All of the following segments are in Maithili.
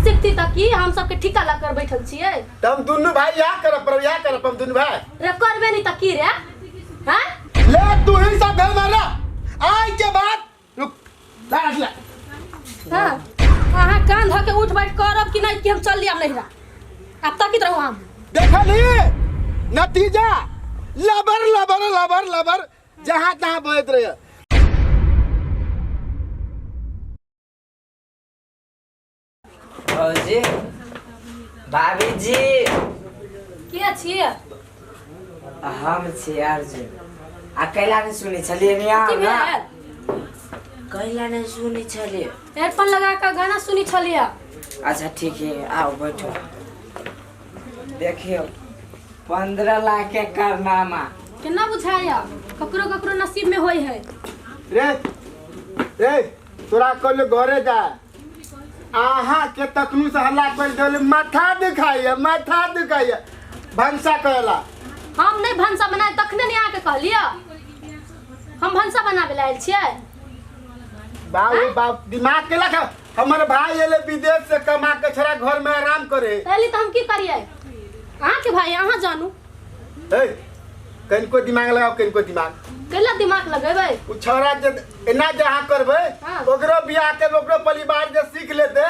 सीखती तऽ की हम सबके ठीका लग कर बैठल छियै। तऽ हम दुनू भाई इएह करब पर इएह करब हम दुनू भाई। रे करबे नहीं तऽ की रे? हैं? ले तू ही सब भेल मारा आइ के बाद रुक ला ला। हाँ, अहाँ कान धऽ के उठ बैठ करब कि नहीं कि हम चल लिया नहिरा? अब तकित रहू हम। देखली नतीजा लबर लबर लबर लबर जहाँ तहाँ बहैत रहे। भौजी, भाभी जी। के छियै? हम छी अर्जुन। आ कैला नहि सुनै छलियै नि की भेल? कैला नहि सुनै छलियै? हेडफोन लगा कऽ गाना सुनै छलियै। अच्छा ठीक है, आओ बैठो। देखियौ 15 लाख के कारनामा। केना बुझाया ककरो ककरो नसीब में होय है। रे रे तोरा कहलो घरे जा, अहाँ के तखनु से हल्ला कर देल, माथा दुखाइया माथा दुखाइया भनसा करेला। हम नहीं भनसा बनाए तखने नहीं आके कहलिया हम भनसा बनावे ला आयल छियै। बाबू बाप दिमाग के लख, हमर भाई एले विदेश से कमा के छोरा घर में आराम करे। पहले तो हम की करिए? अहाँ के भाई अहाँ जानू। ए कनको दिमाग लगाओ, कनको दिमाग कैला दिमाग लगेबै? उ छोरा जे एना जे अहाँ करबै हाँ। ओकरो बियाह के ओकरो परिवार जे सीख लेतै।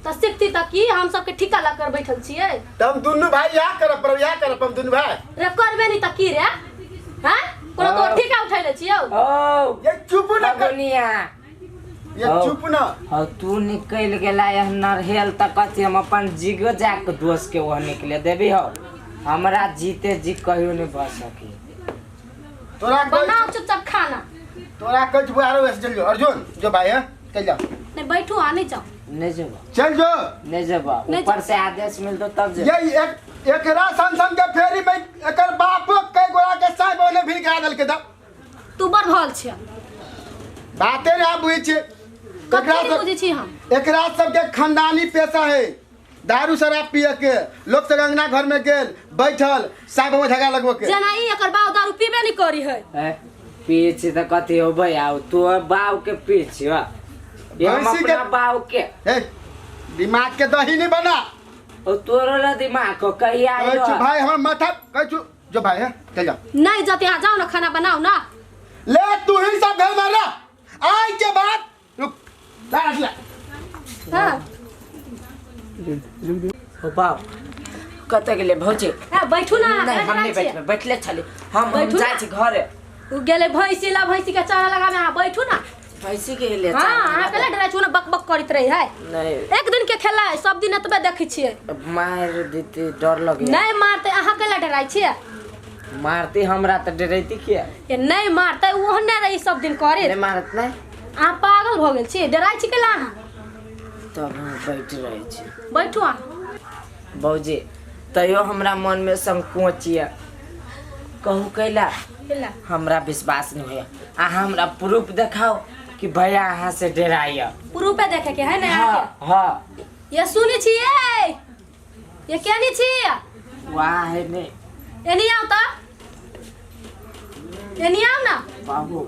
तऽ सीखती तऽ की हम सबके ठीका लग कर बैठल छियै। तऽ हम दुनू भाई इएह करब पर इएह करब हम दुनू भाई। रे करबे नहीं तऽ की रे? हैं? कोनो तोर ठीका उठैले छियौ? ओ ये चुप न कर, बबुनिया। ये चुप न। हौ तू निकलि गेला एहन नरहेल तऽ कथी हम अपन जीगो जाके दोस्त के ओह निकले देबी हौ? हमरा जीते जी कहियो नहीं भऽ सकी। तोरा बनाओ चुपचाप खाना। तोरा कहै छी बुआरो ऐसे चल जो अर्जुन जो भाई है चल जाओ। नहीं बैठू आ नहीं जाओ। नहीं जेबो। चल जो। नहीं जेबो, ऊपर से आदेश मिलतो तब जेबो। ये एक एकरा सन सन के फेरी में एकर बाप कई गोरा के साहब ओने भी गिरा देलके दब। तू बड़ भल छै। बाते ना बुझै छै। कथी नहि बुझै छी हम? एकरा सबके खानदानी पेशा है दारू शराब पिए के, लोग सब अंगना घर में गेल बैठल साहब में झगड़ा लगबो के। जेना ई एकर बाप दारू पीबे नहीं करी है। ए पिए छी त कथी होबै? आउ तू बाप के पी छी वा। ये हम भैंसी के अपना बाप के। ए दिमाग के दही नहीं बना। ओ तोरो ला दिमाग को कहिया कहै आइलो? छु भाई हमर माथा कहै छु जो भाई है चल जाओ। नहीं जाते यहाँ जाओ ना खाना बनाओ ना। ले तू ही सब घर मारा आइ के बाद रुक ला ला। हाँ। ओ बाप कतऽ गेलै भौजी? ए बैठू ना। नहीं हम नहीं बैठबै, बैठले छली हम बैठू जाइ ना। छी घरे। उ गेलै भैंसी ला, भैंसी के चारा लगावे, अहाँ बैठू ना। भैंसी के ले हाँ, अहाँ केला डराइ छी? ओना बक बक करैत रहै है। नहीं एक दिन के खेला है, सब दिन एतबे देखै छियै। मार देते डर लगे। नहीं मारते, अहाँ केला डराइ छियै? मारती हमरा तऽ डरैती किया? ए नहीं मारते, ओहने रही सब दिन करे। नहीं मारत नहीं। अहाँ पागल भऽ गेल छी, डराइ छी केला अहाँ? तब हम बैठ रहै छी। बैठू अहाँ। भौजी तैयो हमरा मन में संकोच ये, कहू कैला? कैला? हमरा विश्वास नहीं होइए। अहाँ हमरा प्रूफ देखाओ कि भैया अहाँ से डराइए। प्रूफे देखे के है ना? हाँ हाँ। ये सुनै छियै? ये केने छी? वाह है ने। एनी आउ त, एनी आउ ना। बाबू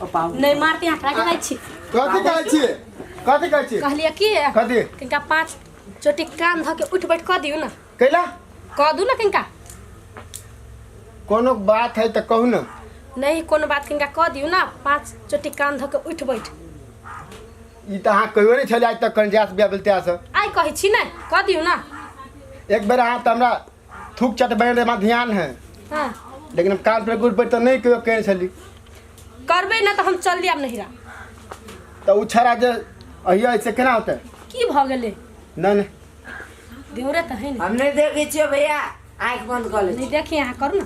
ओ बाबू नहीं मारते, यहाँ खड़ा जाइ छी। कथी कहै छी? कथी कहै छी? कहलियै की? कथी? किनका 5 चोटी कान धऽ के उठ बैठ कऽ दियौ ना। कैला? कऽ दू ना किनका। कोनो बात है तऽ कहू ना। नहीं कोनो बात, किनका कऽ दियौ ना 5 चोटी कान धऽ के उठ बैठ। ई तऽ अहाँ कहियो नहि छलै आइ तक कंजास बिया बोलते से। आइ कहै छी ने कऽ दियौ ना। एक बेर अहाँ तऽ हमरा थूक चटबे रहे, हमरा ध्यान है। हाँ। लेकिन हम कान पर गुड़ बैठ तऽ नहीं कहियो कहने छली। करबै ना तऽ हम चल जायब नहिरा। तऽ उ छड़ा जे अहिया ऐसे केना होतै? की भऽ गेलै? नहीं नहीं दियोरे तऽ है ने। हम नहीं देखै छियै भैया, आँखि बंद कऽ लै नहीं देखी अहाँ करू ना।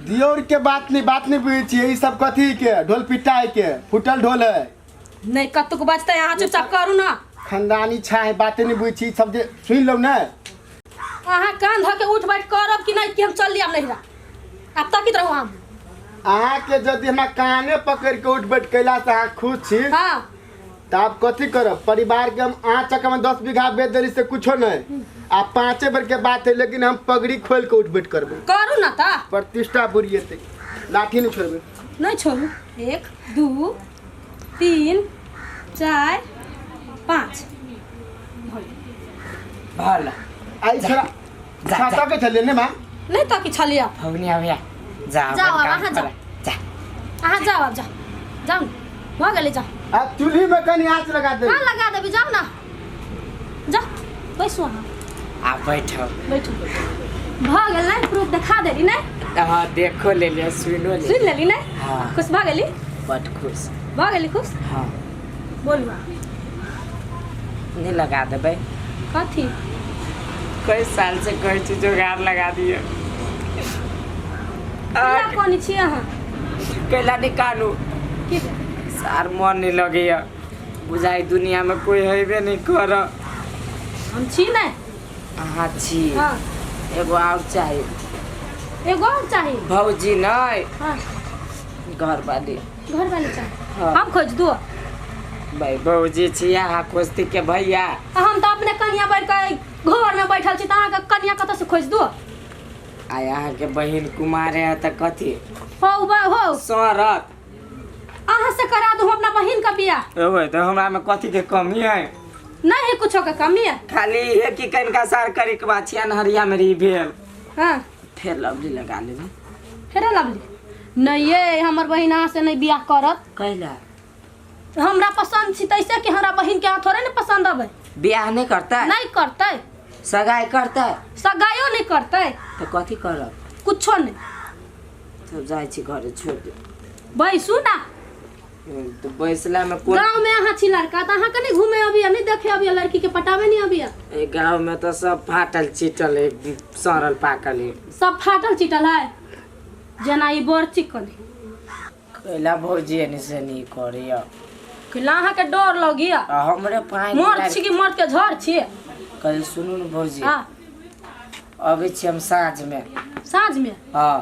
दियोर के बात नहीं, बात नहीं बुझै छियै। ई सब कथी के ढोल पिटा के फुटल ढोल है। नहीं कतुक बजतै, अहाँ चुपचाप करू ना। खानदानी छा है, बाते नहीं बुझै छी, सब जे सुनि लौ ने। अहाँ कान धऽ के उठ बैठ करब कि नहीं कि हम चल जायब नहिरा? आब तकित रहू हम। अहाँ के यदि हमरा काने पकड़ के उठ बैठ कैला से अहाँ खुश छी हाँ। तऽ आब कथी करब? परिवार के हम आँच चक्कर में 10 बीघा बेच देली से कुछो नहीं, आ 5 बेर के बात है, लेकिन हम पगड़ी खोल के उठ बैठ करबै। करू ना तऽ। प्रतिष्ठा बुरिएतै, लाठी नहीं छोड़बै। नहीं छोड़ू। 1 2 3 4 5। भल आई छोरा छाता के छलिए ने मां नहीं तो कि छलिया फगुनिया भैया जा जाओ अहाँ जाओ जा अहाँ जाओ अब जा जाओ भ गेलै जा अब चूल्ही में कनी आँच लगा दे। हां लगा देबी जाओ ना जा बैसू अहाँ आ बैठो बैठो भ गेल नै प्रूफ देखा देली नै। हां देखो ले लिया सुनो ले सुन लेली नै। हां खुश भ गेली बड खुश भ गेली खुश। हां बोलू नहीं लगा देबै कथी कई साल से कहै छी जोगाड़ लगा दिए कोनी छी अहाँ कैला निकालू की सार मन नहीं लगैया बुझाई दुनिया में कोई हेबे नहीं कर। हम छी नै अहाँ छी। हां एगो और चाहिए एगो और चाहिए भौजी नहीं। हां घर वाली घर वाली चाहिए। हाँ। हम खोज दो भाई भौजी छी अहाँ खोजती के भैया। हम तो अपने कनिया बैठ के घर में बैठल छी त अहाँ के कनिया कतऽ से खोज दो। आ अहाँ के बहिन कुमार है त कथी हो बा हो सरत अहाँ से करा दू अपना बहिन का बियाह। ओए तो हमरा में कथी के कमी है नहीं है कुछो के कमी है खाली है कि कनका सार करे के बात छियन हरिया मेरी भेल। हां फेर लवली लगा लेबै फेर लवली नहीं ये हमर बहिन अहाँ से नहीं बियाह करत। कैला हमरा पसंद छी तैसे कि हमरा बहिन के अहाँ थोड़े ने पसंद अबै। बियाह नहीं करता नहीं करतै सगाई करतै सगाइयो नहीं करतै तो कथी करब कुछो नहीं। तब जाइ छी घरे छोड़ दे बैसू ना तो बैसला में कोन गांव में अहाँ छी लड़का त अहाँ के नहीं घूमे अबिया नहीं देखे अबिया लड़की के पटावे नहीं अबिया। ए गांव में तो सब फाटल चिटल है सड़ल पाकल है सब फाटल चिटल है जना ई बड़ चिकन कैला भौजी एनी से नहीं करिया कैला अहाँ के डर लगिया हमरे पानी मर्द छी कि मर्द के झड़ छी। कल सुनू न भौजी। हां अबै छी हम साँझ में साँझ में। हां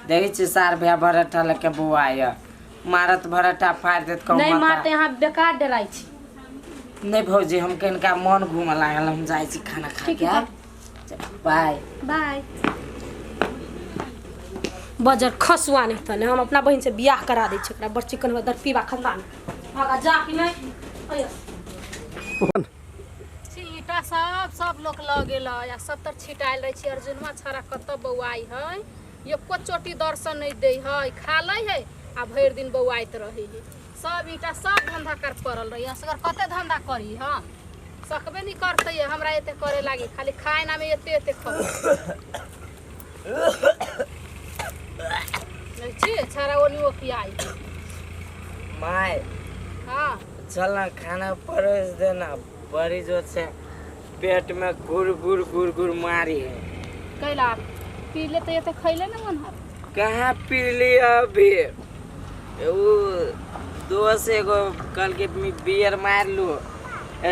देखै छी सार भैया भरठा लके बौआ मारत भरठा फाड़ देत कहूं नहीं मारते यहाँ बेकार डराई छी। नहीं भौजी हम कनका मन घूमे लागल हम जाइ छी खाना खा के। बाय बाय। बजर खसुआ नहीं तने हम अपना बहिन से बियाह करा दै छी ओकरा बड़ चिकन दर पीबा खानदान आगा जा कि नहीं। ईटा सब सब लोग लग गेल या सब तर छिटायल रहे छी। अर्जुनमा छड़ा कत बौआई है एको चोटी दर्शन नहीं दे है खा लै है आ भरि दिन बौआइत रहे है। सब ईटा सब धंधा कर पड़ल रही असगर कते धंधा करी हम सकबे नहीं करते हमरा एते करे लागी खाली खाए ना में एते एते खब नहीं छी छड़ा ओनी ओकियाई my. हां चल ना खाना परोस देना बड़ी जोर से पेट में गुर गुर गुर गुर मारी है। कैला पी ले तो ये तो खैले ना मन हर कहाँ पी लिया अभी वो दोस्त एगो कल के बियर मार लू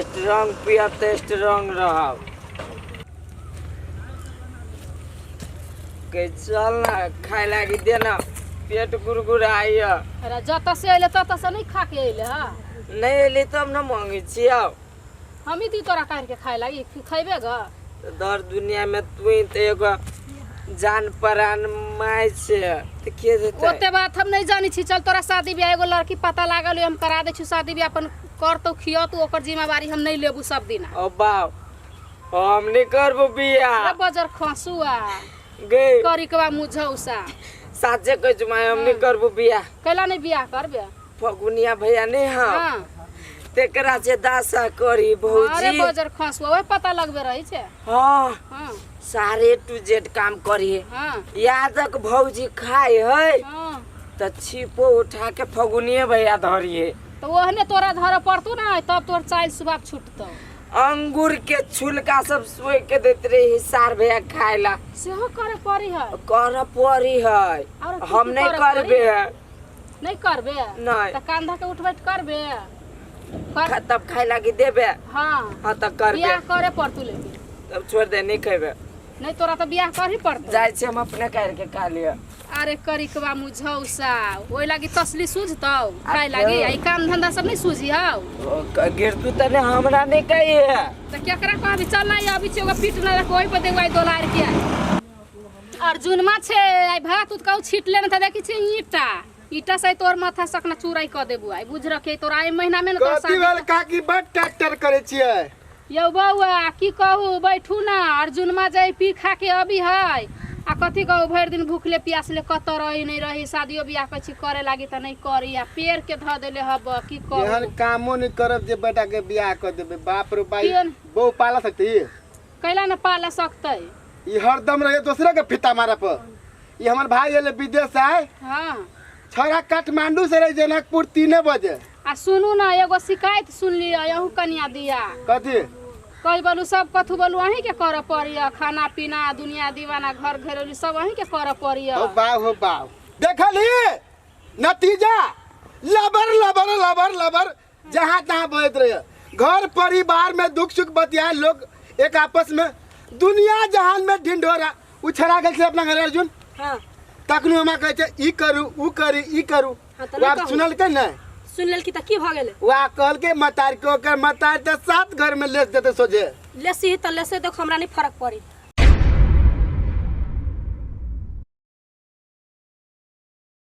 स्ट्रांग पियब तो स्ट्रांग रहब के चल ना खाए लागी देना पेट गुरगुर आई। अरे जत से अइले तत से नहीं खा के अइले। हां नहीं अइले तब ना मांगे छियौ हम ही दी तोरा काट के खाए लागी खैबे ग दर दुनिया में तू ही तो एगो जान परान my छे त के देतै ओते बात हम नहीं जानी छी। चल तोरा शादी ब्याह एगो लड़की पता लागल हम करा दै छी शादी ब्याह अपन कर तो खियो तू ओकर जिम्मेवारी हम नहीं लेबू सब दिन। ओ बाप हम नहीं करबो बियाह अरे बजर खसुआ गे करिकवा मुझौसा साचे कहै छु my हम नहीं करबो बियाह। कैला नहीं बियाह करबे फगुनिया भैया नहीं। हां तेकरा से दासा करी भौजी। अरे बजर खसुआ ओए पता लगबे रही छे। हां हां सारे टू जेड काम करी। हां यादक भौजी खाए है। हां त छिपो उठा के फगुनिया भैया धरिए तो ओहने तोरा धर पड़तू ना तब तोर चाइल सुबाब छूटतो। अंगूर के छुलका सब सोई के देत रही सार भैया खाएला सेहो करे पड़ी है करे पड़ी है हम नहीं करबे नहीं करबे नहीं त कांधा के उठ बैठ करबे कर तब खाए लागी देबे। हां हां त करबे बियाह करे पड़तू लेकिन तब छोड़ दे नहीं खेबे नहीं तोरा त बियाह करही पड़तो जाय छी हम अपने कर के खा लियो। अरे करिकवा मुझौसा ओइ लागी तसली सूझतौ खाए लागी आई काम धंधा सब नहीं सूझी हौ गिरतू त ने हमरा नहीं कहिए त केकरा कहबी चल ना अभी छी ओकरा पीट ना रख ओइ पर देवाई दोलार के अर्जुनमा छे आई भात उत कहू छीट लेने त देखी छी ईटा ईटा से तोर माथा सकना चूराई क देबू आई बुझ रखे तोरा आई महीना में न तोर कथी भेल काकी बड ट्रैक्टर करे छियै। यौ बौआ की कहू बैठू ना अर्जुनमा जाय पी खा के अबी है आ कथी कहू भरि दिन भूखले प्यासले कतऽ रही नहीं रही शादियो बियाह कहै छी करे लागी तऽ नहीं करी आ पेड़ के धऽ देले हब की कहू एहन कामो नहीं करब जे बेटा के बियाह कर देबे बाप रे बाई किया न? बहु पाला सकती कैला न पाला सकतै ई हरदम रहे दूसरे के फिता मारे पर ई हमर भाई एले विदेश से आए हाँ छोरा काठमांडू से रहे जनकपुर 3 बजे। आ सुनू ना, एगो शिकायत सुन लिअ अहूँ कनिया दिया। कथी? कही बोलू सब कथू बोलू अहीं के करऽ पड़िय, खाना पीना, दुनिया दीवाना, घर घरेलू सब अहीं के करऽ पड़िय। हो बाव, हो बाव, देखली नतीजा? लबर लबर लबर लबर जहाँ तहाँ बहत रहे। घर परिवार में दुख सुख बतियाए लोग एक आपस में, दुनिया जहान में ढिंढोरा उछड़ा गेल छै अपना घर अर्जुन। हाँ। तखनो हमरा कहै छै ई करू, ऊ करी, ई करू। हाँ, तऽ नहि आब कहू। सुनलकै नहि? सुन लेलकी तऽ की भऽ गेलै? वएह कहलकै मतार के, ओकर मतार तऽ सात घर में लेस देतै सोझे। लेसी तऽ लेसे, देखो हमरा नहीं फर्क पड़ी।